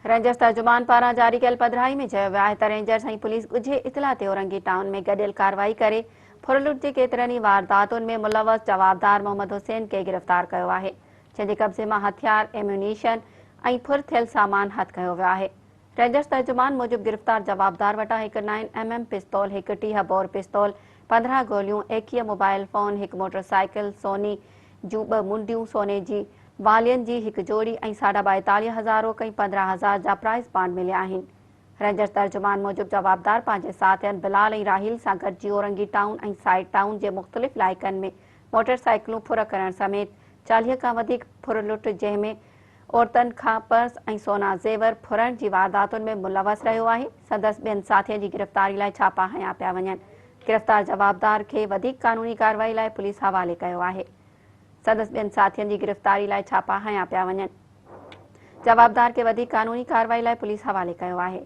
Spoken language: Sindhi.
رينجرز ترجمان پاران جاري ڪيل پڌرائي ۾ چيو ويو آهي ته رينجرز ۽ پوليس ڳجهي اطلاع تي اورنگي ٽائون ۾ گڏيل ڪارروائي ڪري ڦرلٽ جي ڪيترن ئي وارداتن ۾ ملوث جوابدار محمد حسين کي گرفتار ڪيو آهي جنهن جي قبضي مان هٿيار، ايميونيشن ۽ ڦر ٿيل سامان هٿ ڪيو ويو آهي. رينجرز ترجمان موجب گرفتار جوابدار وٽان هڪ نائن ايم ايم پستول، هڪ 30 بور پستول، 15 گوليون، 21 موبائل فون، هڪ موٽر سائيڪل، سوني جون ٻه منڊيون، سوني جي والين جي هڪ جوڙي ۽ ساڍا 42 هزار روڪ ۽ 15 هزار جا پرائز بانڊ مليا آهن. رينجرز ترجمان موجب جوابدار پنهنجي ساٿين بلال ۽ راحيل سان گڏجي اورنگي ٽائون ۽ سائيڊ ٽائون جي مختلف علائقن ۾ موٽر سائيڪلون ڦر ڪرڻ سميت 40 کان وڌيڪ ڦر لٽ جنهن ۾ عورتن کان پرس ۽ سونا زيور ڦرڻ جي وارداتن ۾ ملوث رهيو آهي، سندس ٻين ساٿين جي گرفتاري لاء ڇاپا هنيا پيا وڃن، گرفتار جوابدار کي وڌيڪ قانوني ڪارروائي لاء پوليس حوالي ڪيو آهي. سندس ٻين ساٿين جي گرفتاري لاء ڇاپا هنيا پيا وڃن. جوابدار کي وڌيڪ قانوني ڪارروائي لاء پوليس حوالي ڪيو آهي.